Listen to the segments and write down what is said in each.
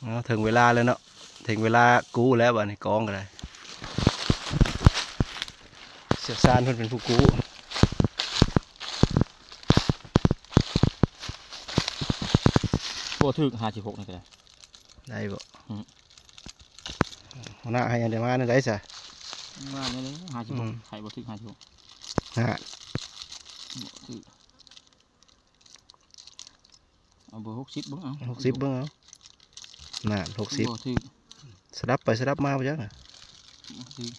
ເອົາ ເຖິງເວລາແລ້ວເນາະ ເຖິງເວລາກູ້ແລ້ວ ບາດນີ້ກອງກໍໄດ້ ຊ່ຽວຊານເພິ່ນເປັນຜູ້ກູ້. ບໍ່ຖືກ ຫ້າສິບຫົກ ນີ້ກໍໄດ້ ໄດ້ບໍ່? ອືມ ຫົວໜ້າໃຫ້ອັນໃດມາແນວໃດຊະ? ມາແນວໃດ ຫ້າສິບຫົກ ອືມ ໃຫ້ບໍ່ຖືກ ຫ້າສິບຫົກ ຮະ ບໍ່ຖືກ. ເອົາເບີຫົກສິບເບິ່ງເອົາ ຫົກສິບເບິ່ງເອົາ ນັ້ນ ຫົກສິບ ບໍ່ຖືກ ສະດັບໄປສະດັບມາບໍ່ຈັກນະ ບໍ່ຖືກ.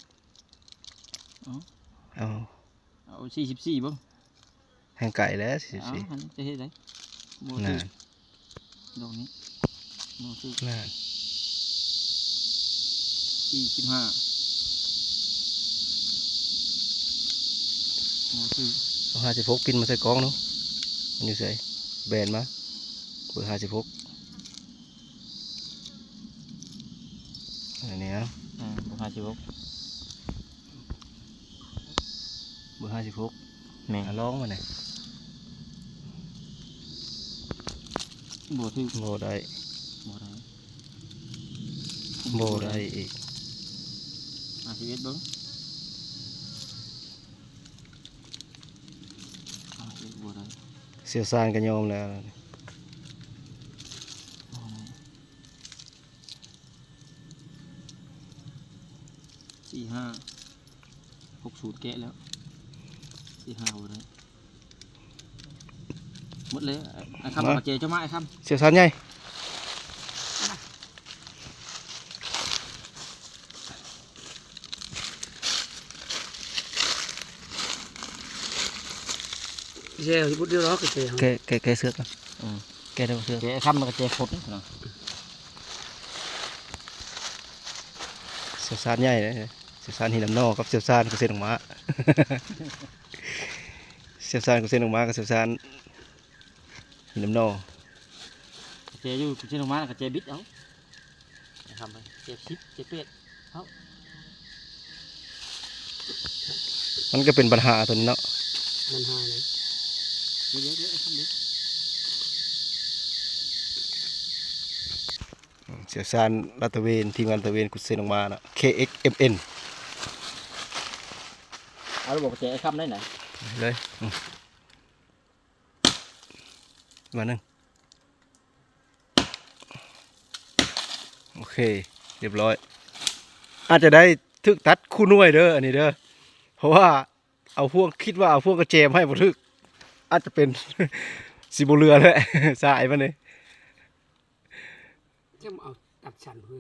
ເອົາ ເອົາ ເອົາສີ່ສິບສີ່ເບິ່ງ ແຮ່ງໄກແລ້ວ ສີ່ສິບສີ່ ເອົາ ຫັ້ນຈະເຮັດໃດ ບໍ່ຖືກ ນັ້ນ ດອກນີ້ ບໍ່ຖືກ ນັ້ນ ສີ່ສິບຫ້າ ບໍ່ຖືກ. ເອົາຫ້າສິບຫົກປິ່ນມາໃສ່ກອງເນາະ ມັນຢູ່ໃສ? ແບນມາ ເບີຫ້າສິບຫົກ ອັນນີ້ນະ ເອີ ເບີຫ້າສິບຫົກ ເບີຫ້າສິບຫົກ ແມ່ນ ອາ ລອງມາແດ່ ບໍ່ຖືກ ບໍ່ໄດ້ ບໍ່ໄດ້ ບໍ່ໄດ້ອີກ ຫ້າສິບເອັດເບິ່ງ ຫ້າສິບເອັດບໍ່ໄດ້ ຊ່ຽວຊານກໍຍອມແລ້ວ ບໍ່ໄດ້. ສີ່ຫ້າ ຫົກສູນແກະແລ້ວ ສີ່ຫ້າບໍ່ໄດ້ ໝົດແລ້ວ. ອ້າຍຄຳ ມາ ເອົາກະແຈເຈົ້າມາ ອ້າຍຄຳ ຊ່ຽວຊານໃຫຍ່ ແຈບໍ່ໄດ້ດອກກະແຈ ແກະ ແກະ ແກະເຊືອກກ່ອນ ອືມ ແກະໄດ້ບໍ່ເຊືອກ ແຈອ້າຍຄຳ ມັນກະແຈຄົດນະ ຊ່ຽວຊານໃຫຍ່ເດ້ ຊ່ຽວຊານຫີນນ້ຳໜໍ່ກັບຊ່ຽວຊານກຸເຊນອອກມາ ຊ່ຽວຊານກຸເຊນອອກມາກັບຊ່ຽວຊານຫີນນ້ຳໜໍ່ ກະແຈຢູ່ກຸເຊນອອກມາ ກະແຈບິດເອົາ ທຳໄປ ເຈັບສິບ ເຈັບແປດ ເອົາ ມັນກໍເປັນບັນຫາຕົວນີ້ເນາະ ບັນຫາເລີຍ ເດີໆໆ ທຳເດີ ອືມ ຊ່ຽວຊານລາດຕະເວນ ທີມງານລາດຕະເວນກຸເຊນອອກມາເນາະ ເຄເອັກເອັມເອັນ ເອົາລະບໍ່ ກະແຈອ້າຍຄຳໄດ້ນະ ເລີຍ ອືມ ບາດໜຶ່ງ ໂອເຄ ຮຽບຮ້ອຍ ອາດຈະໄດ້ຖືກຕັດຄູ່ໜ່ວຍເດີ ອັນນີ້ເດີ ເພາະວ່າເອົາພວງ ຄິດວ່າເອົາພວງກະແຈມາໃຫ້ບໍ່ຖືກ ອາດຈະເປັນ ຊິບໍ່ເຫຼືອແລ້ວ ສາຍມັນນີ້ ຈະມາເອົາຕັດສັ້ນເພື່ອ